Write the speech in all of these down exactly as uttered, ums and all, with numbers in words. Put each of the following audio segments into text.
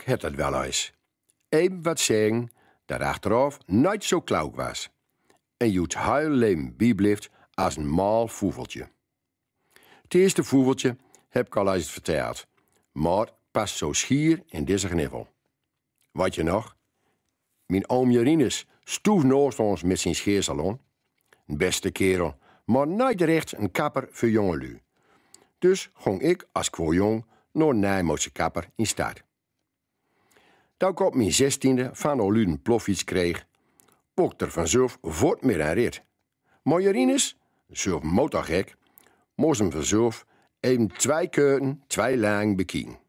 Hett dat wel eis. Even wat seggen dat achterof noit zo klook was. En joet heil leven bieblift as een mal foefeltje. Het eerste foefeltje heb ik al eis verteld, maar past zo schier in deze gniffel. Wat je nog? Mien oom Jerinus stoef naast ons met zien scheersalon. Een beste kerel, maar nooit recht een kapper voor jongelui. Dus gong ik als kwojong naar Nijmootse kapper in stad. Toen ik op mien zestiende van Oluden ploffiets kreeg, pok er vanzelf voort met een rit. Maar Jerinus, zelf motorgek, moest hem vanzelf even twee keurten, twee lang bekijken.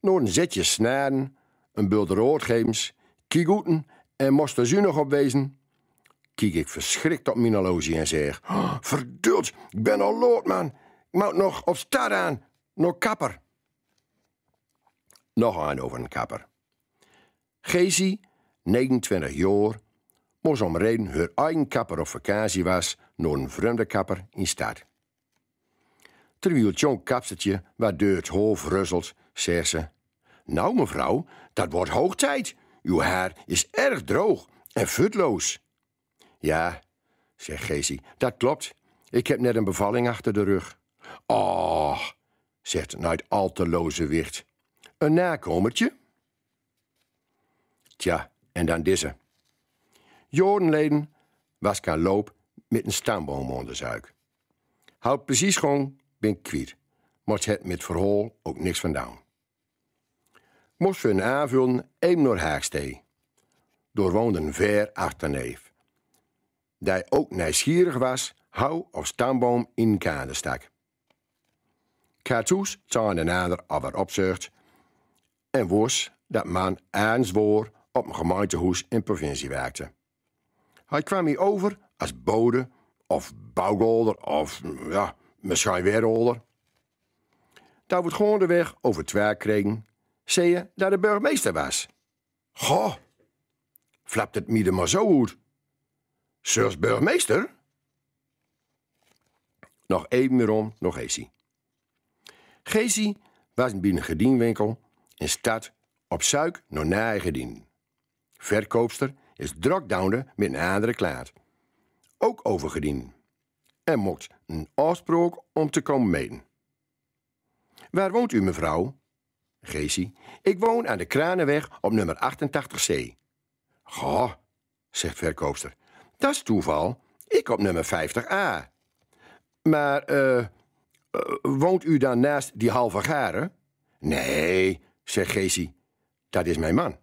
Nog een zetje snaren, een bult roodgevens, kiegoeten en moest er zunig op wezen, kiek ik verschrikt op mien horloge en zeg: "Oh, verdult, ik ben al laat, man. Ik moet nog op stad aan, naar kapper." Nog een over een kapper. Gezi, negenentwintig jaar, moest omreden heur eigen kapper op vakantie was naar een vreemde kapper in stad. Terwijl het jong kapstertje wat door het hof ruzzelt, zegt ze: "Nou, mevrouw, dat wordt hoog tijd. Uw haar is erg droog en futloos." "Ja," zegt Gezi, "dat klopt. Ik heb net een bevalling achter de rug." "Oh," zegt het nooit al te loze wicht, "een nakomertje?" Tja, en dan deze. Jaren leden was ik aan loop met een stamboom onder de zuik. How het precies gong, ben ik kwiet, maar het met verhaal ook niks van down. Moest we een aanvullen even naar Haagstee. Door woonde een ver achterneef, die ook nieuwsgierig was how of stamboom in een kader stak. Ik had hoes tien en ander al wat opzucht en wos dat man ergens woor op een gemeentehoes in provincie werkte. Hij kwam mij over als bode of bouwgolder of, ja, misschien weer older. Toen we het gaandeweg over het werk kregen, zei je dat de burgemeester was. "Goh," flapt het mij er maar zo uit. "Zelfs burgemeester?" Nog even weer om, nog Gezi. Gezi was bij een gedienwinkel in stad op zuik naar nieuwe gedienen. Verkoopster is drok doende met een andere klaat, ook over gedienen, en maakt een afspraak om te komen meten. "Waar woont u, mevrouw?" "Gezi, ik woon aan de Kranenweg op nummer achtentachtig C." "Goh," zegt verkoopster, "dat is toeval. Ik op nummer vijftig A. Maar, eh, eh, woont u dan naast die halve gare?" "Nee," zegt Gezi, "dat is mijn man."